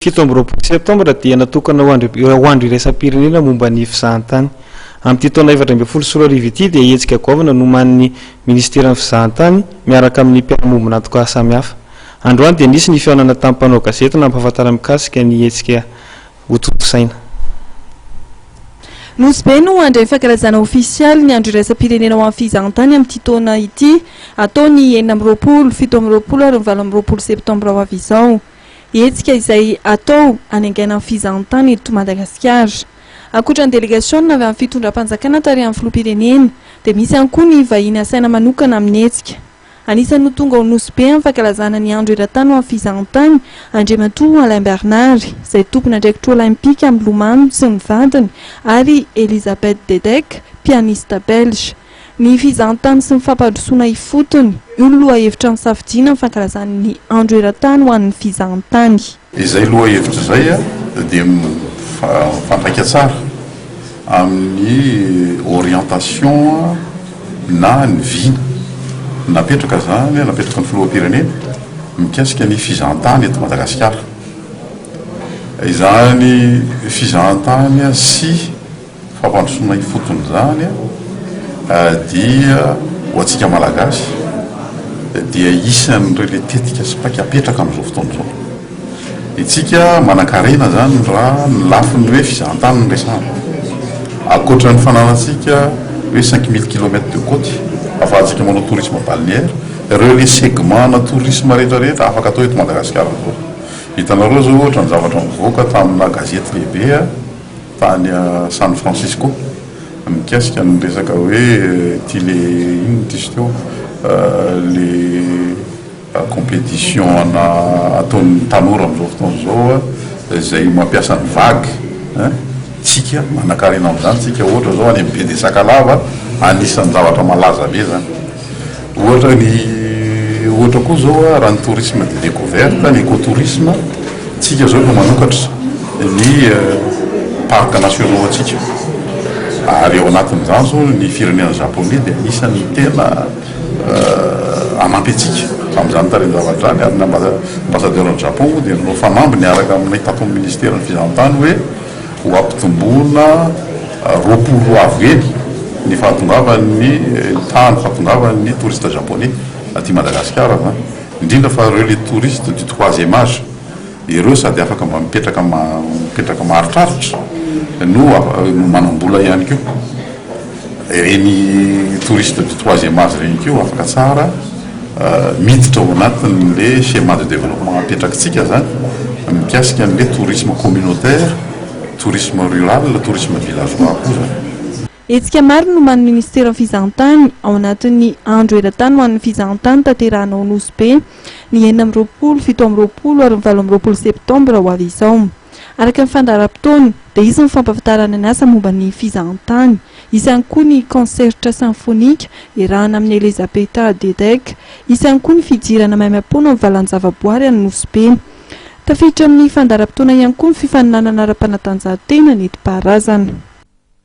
27 septambra dia natokana ho andro ho andro iraisam-pirenena momba ny fizahantany. Amin'ity taona 2014 ity dia hetsika goavana nomanin'ny Ministeran'ny Fizahantany miaraka amin'ny mpiara-miombon'antoka samihafa. Androany dia nisy ny fihaonana tamin'ny mpanao gazety nampahafantarana mikasika ny hetsika hotontosaina. Nosy Be no handray ny fankalazana ofisialy ny andro iraisam-pirenena ho an'ny fizahantany amin'ity taona ity, hatao ny 26, 27 ary ny 28 septambra ho avy izao. Hetsika izay atao hanaingaina ny fizahantany eto Madagasikara. Ankoatra ny delegasiona avy amin'ny fitondram-panjakana tarihan'ny filoham-pirenena dia misy ihany koa ny vahiny asaina manokana amin'ny hetsika. Anisan'ny ho tonga ao Nosy Be amin'ny fankalazana ny andro eran-tany ho an'ny fizahantany Andriamatoa Alain Bernard izay tompon'andraikitra olaimpika amin'ny lomano sy ny vadiny ary Elisabeth Dedek, pianiste belge. Ny fizahantany sy ny fampandrosoana ifotony, io no lohahevitra nisafidiana ny fankalazana ny Andro eran-tany ho an'ny fizahantany. Izay lohahevitra izay dia mifandraika tsara amin'ny orientation na ny vina napetraka izany, napetraky ny filoham-pirenena mikasika ny fizahantany eto Madagasikara. Izany fizahantany sy Fampandrosoana ifotony izany dia ho antsika Malagasy dia isan'ireo le tetika sy paika apetraka amin'izao fotoana izao. Itsika manankarena izany raha ny lafiny hoe fizahantany no resahana. Ankoatra ny fananantsika hoe 5000 kilomètres de côte ahafahantsika manao tourisme balnéaire, ireo le segment-na tourisme rehetra rehetra afaka atao eto Madagasikara daholo. Hitanareo izao ohatra ny zavatra nivoaka tamina gazety lehibe. tany San Francisco mikasika ny resaka hoe ity le inona ity izy teo le compétition ana ataon'ny tanora amin'izao fotoana izao izay mampiasa ny vague hein tsika manankarena amin'izany tsika ohatra izao any amin'ny baie de Sakalava anisan'ny zavatra malaza be izany. Ohatra ny ohatra koa zao raha ny tourisme de découverte, ny écotourisme, tsika zao efa manokatra ny parcs nationaux antsika ary ao anatin'izany zao ny firenena japonais dia anisan'ny tena hanampy antsika amin'izany tarehin-javatra izany ary ny ambassadeur ny Japon moa dia nanao fanamby niaraka aminay tato amin'ny ministeran'ny fizahantany hoe Ho ampitomboina 20 avo heny ny fahatongavan'ny tahan'ny fahatongavan'ny touriste japonais aty Madagasikara zany, indrindra fa ireo les touristes du troisième âge, ireo sady afaka mba mipetraka mipetraka maharitraritra no no manam-bola ihany koa. Ireny touristes du troisième âge ireny koa afaka tsara miditra ao anatin'le schéma de développement apetrakitsika zany mikasika an'le tourisme communautaire, tourisme rural, tourisme villageois koa zany. Hetsika maro no nomanin'ny Minisiteran'ny Fizahantany ao anatin'ny Andro eran-tany ho an'ny fizahantany tanterahina ao Nosy Be ny 26, 27 ary ny 28 septambra ho avy izao. Araka ny fandaharam-potoana dia hisy ny fampahafantarana ny asa momba ny fizahantany. Hisy ihany koa ny kaonseritra simfonika iarahana amin'i Elizabeta Dedek. Hisy ihany koa ny fidirana maimaimpoana amin'ny valan-javaboary any Nosy Be. Tafiditra amin'ny fandaharam-potoana ihany koa ny fifaninanana ara-panatanjahantena nentim-paharazana.